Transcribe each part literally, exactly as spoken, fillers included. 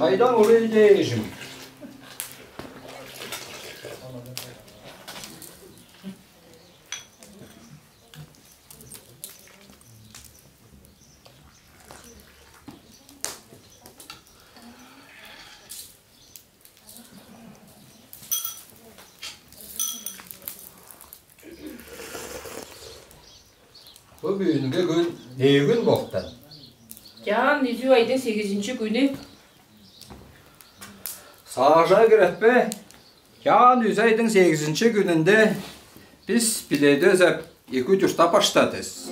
Кайдан улуй, эжим? Бу бүүнге күн не күн болтан? Чаан үзүү айдың сегизинчи күүнү. Саажа кирербе? Чаан үзүү айдың сегизинчи күүнүнде пис Пиледи Озап Экуй чуртап баштадыс.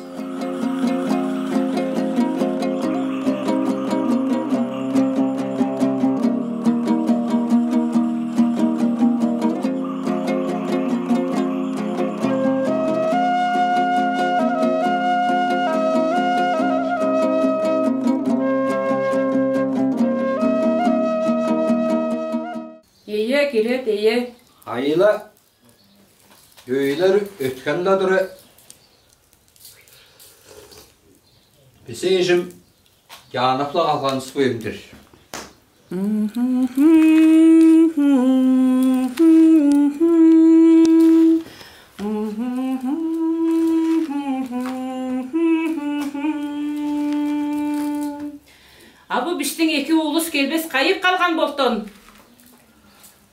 Эйе, кирер, эйе. Айла. Өйлер өткен ле тура. Пис эжим чаанап ла калганыс бо эндир. А бу бистиң эки улус келбес кайып калган болтон?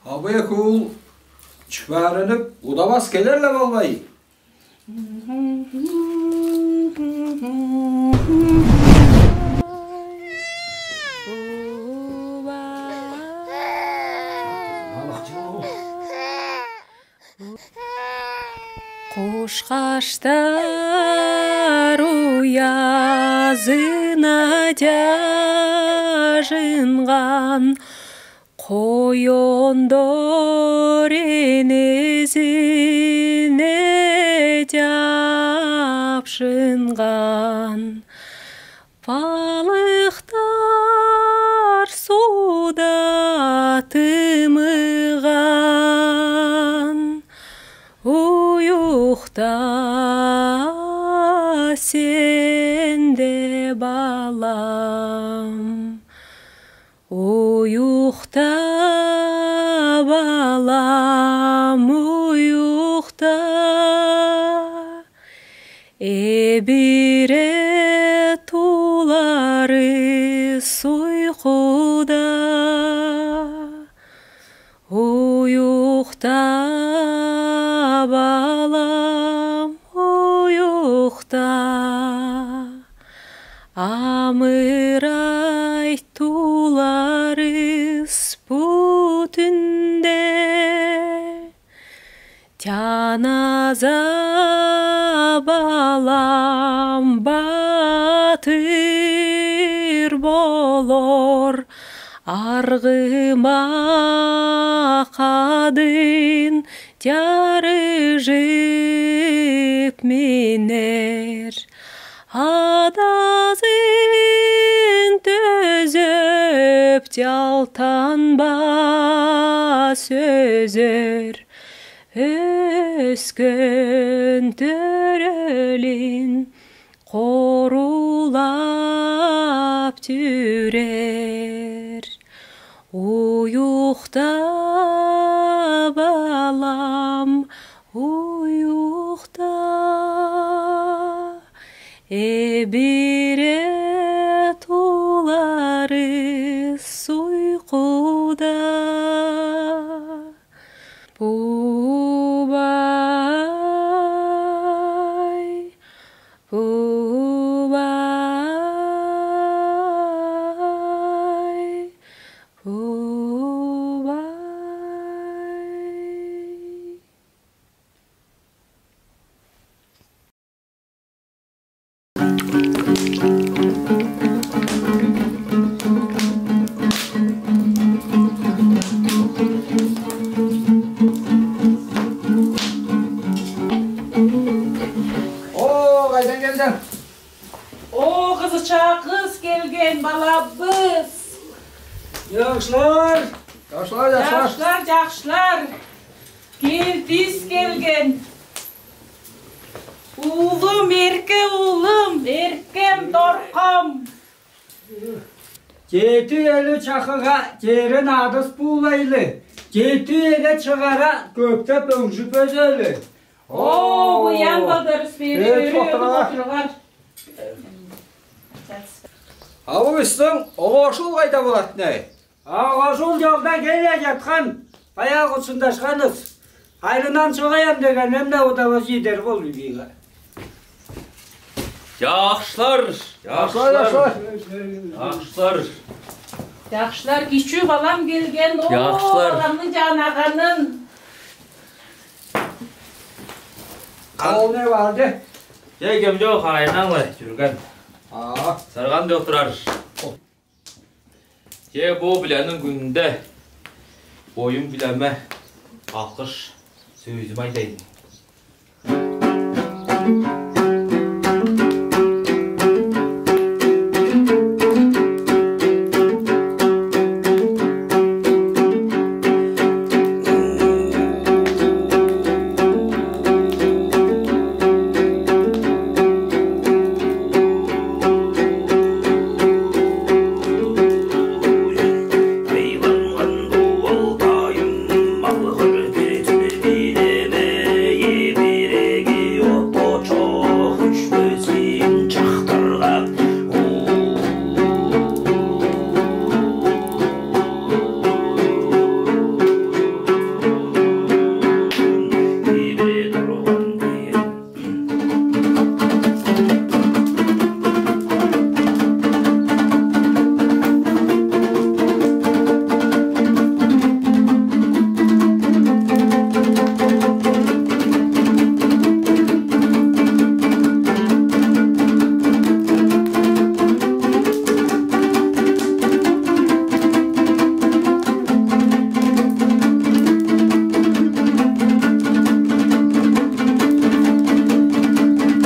А бу эки уул чүвәренеп, удавас келер ле болбай. Кушкаштар уязына чажынган, койондор энезине чапшынган, балыктар сууда тымыган, уйухта сен де, балам. Уйухта, балам, уйухта. Эбире тууларыс уйхуда. Уйухта, балам, уйухта. Амырайт тууларыс бу түнде. Чаназа, балам, баатыр болор, аргыма кадын чарыжып минер. Адазын төзеп, чалтанбас өзер, өскен төрелин коруулап тюрер. Уйухта, балам, уйухта. Эбире тууларыс уйхуда. Пубай, пубай, пубай. О, кайдан келдинъ? О, кызыча кыз келген, балабыз. Жакшылар. Жакшылар, жакшылар. Жакшылар, жакшылар. Келдис келген. Улым, эрке улым, эркем торком. Чети элли чахыга чирин адыс буулайлы, чети эге чыгара кӧптеп өңжүп озалы. О, буян балдарыс бери, э, өрү тохтарга. Отургар. А бу бистиң Огошул кайда болат не? А Огошул жолда келе жаткан, баягы шындашканыс. Айлынан чыгайым деген, эмне удава жидер бол бибиңе. Жакшылар, жакшылар, жакшылар. Жакшылар, кичүү балам келген, о, жакшылар. Баламны жанаганын. Ол не барды? Жегем жок, айланып жүрген. А. Сарган да отурар. Же бу билениң күнүнде бойум билеме алкыш сөзүм айтайын.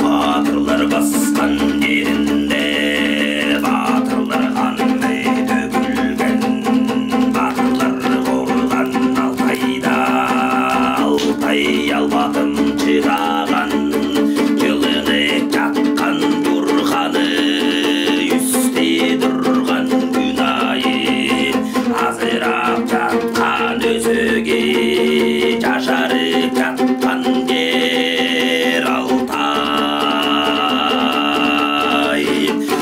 Батырлар баскан жеринде батырлар каны төгүлген, батырлар корган Алтайда, Алтай албатым чыдаган, жылынып жаткан турганы, үсте турган күн айы, азырап жаткан өсөге, жашарып жаткан жер Алтай.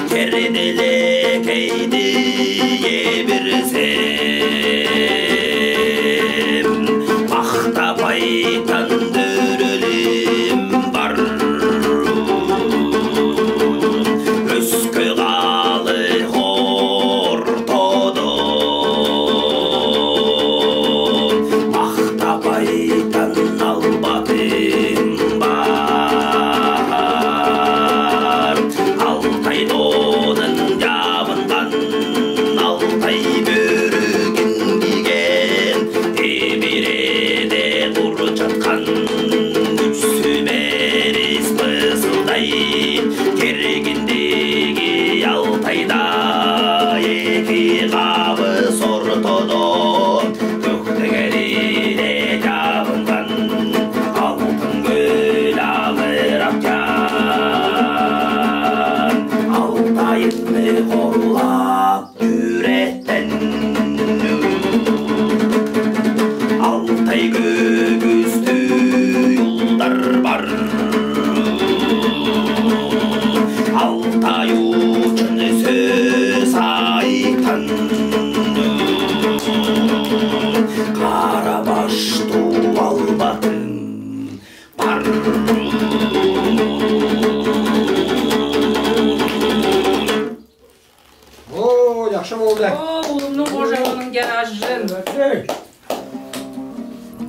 Жерин элекейди эбирсем, мактап айтан төрелим бар. Өске калып ортодо мактап айтан албатым бар. Алтай тонун жабынган, Алтай бөргүн кийген, эбиреде туруп жаткан, күчсү берис бызылдай. Кергендеги Алтайда эки кабыс ортодо, көктегери де жабынган, алтын көл алырап жаан, Алтайымны коруулап Юретен Алтай көгүстүү улдар бар. Алтай учун сөз айтан кара баштуу албатым бар. О, жакшы болду. О, улумнуң кожамының жаражын. Эй.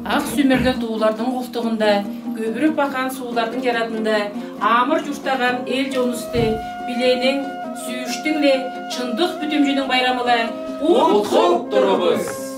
Ак сүмерле туулардың колтугунда, көбүрүп аккан суулардың жаратында амыр журттаган эл-чонувусту билениң, сүүштиң-ле чындык бүтүмчүнүң байрамы-ла куткуруп турабыз.